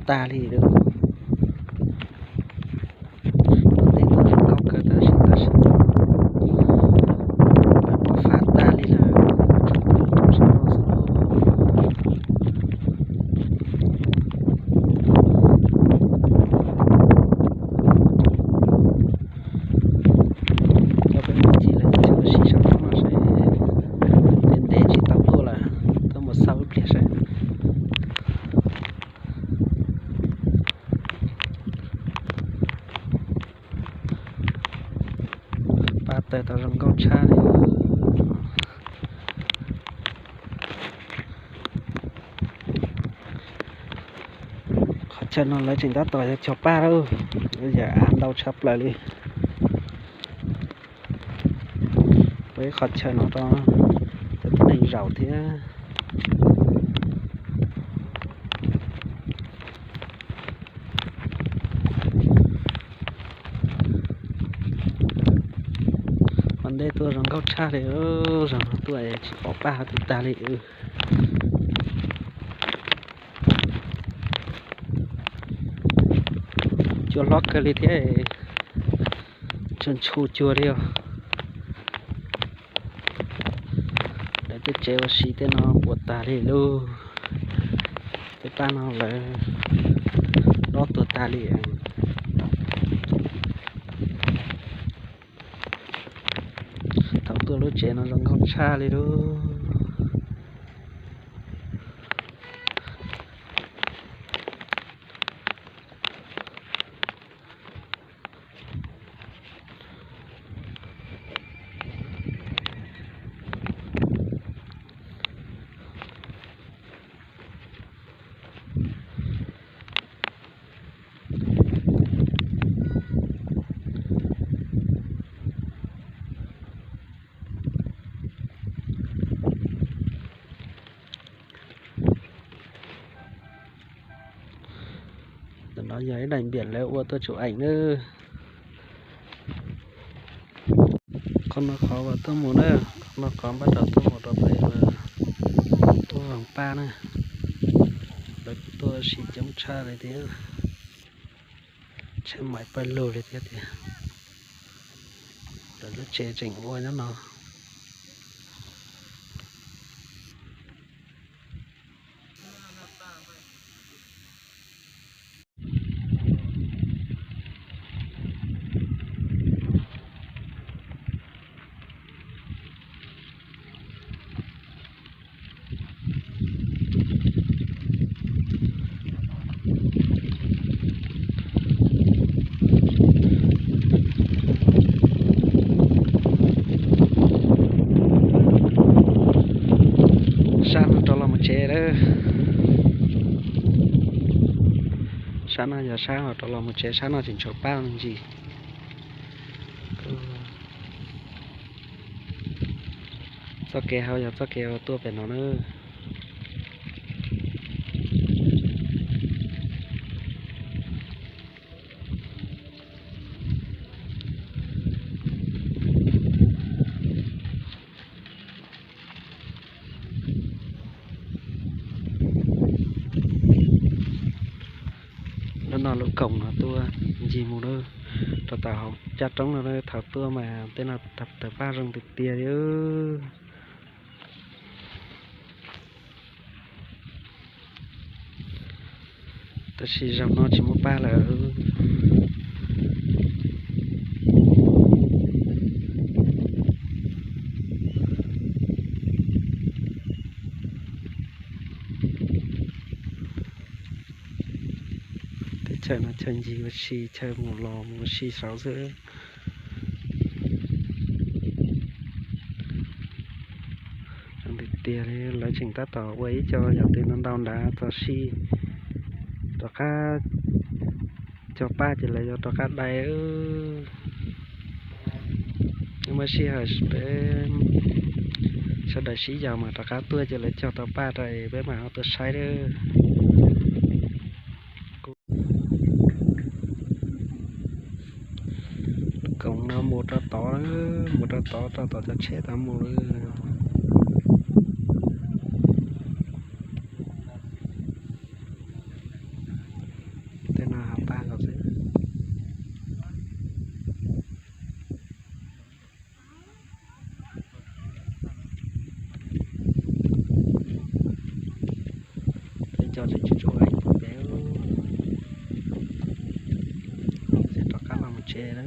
tag li lawm. Ua ntej tuaj zoo nkauj kawg tab sis tam sim no lawv pov fab tag li lawm, tshuav peb lub roob sab no xwb lauj. Coj peb mus ncig lawv cov chaw ua si saum roob no seb, ntev ntev tsis tau tuaj lawm, tuaj mus xauj ib pliag seb. Pab tawg tau zoo nkauj tshaj li. Qhov chaw no lawv tseem tab tom yuav cog paj lawm, yam av ntau tshaj plaws li. Peb qhov chaw no rau cov tib neeg zaum thiab. Ua ntej tuaj zoo nkauj tshaj li, zaum no tuaj tsis pom paj hov twg tag li. Cua hlob kawg li thiab, tsuas ntshua cua li os. Lawv tej tsev ua si tej no puas tag li lauj. Tej paj no lawv dob tuag tag li. Thaum tuaj lub tsev no zoo nkauj tshaj li lauj. Ntawm no yog ib daim npiam lawv ua tuaj chụp ảnh na. Qhov no qhov uas tuaj mus na, qhov no qhov npaj rau tuaj mus rau pem uas tuaj voos paj na. Lawv tuaj ua si coob tshaj li thiab, tsheb maim pawg lug li thiab tiag. Lawv lub tsev tseem ua nyob no. Sab no rov los mus tsev lawm. Sab no yog sab uas rov los mus tsev, sab no tseem tshuav paj me ntsis. Txoj kev hauv yog txoj kev uas tuaj pem no na. Lub no lub koom no tuaj ncig mus lawm, rau tom hauv caj roob no, thaum tuaj mas tej no tawg paj zoo tiag tiag li. Tab sis zaum no tsis muaj paj lawm. Teb chaws no chaw ncig ua si, chaw mus los mus ua si saud xwb. Tiag tiag li, lawv tseem tab tom ua ib co yam twg ntau ntau nrad txog si, rov qab cog paj ces lawv yuav rov qab dai. Muaj sij hawm peb sawv daws sib yaum mas rov qab tuaj ces lawv cog tau paj rau peb mam ho tuaj saib lawm. Koom no mus rau tod, mus rau tod, rau tom cov tsheb tod mus lawm. Ces na,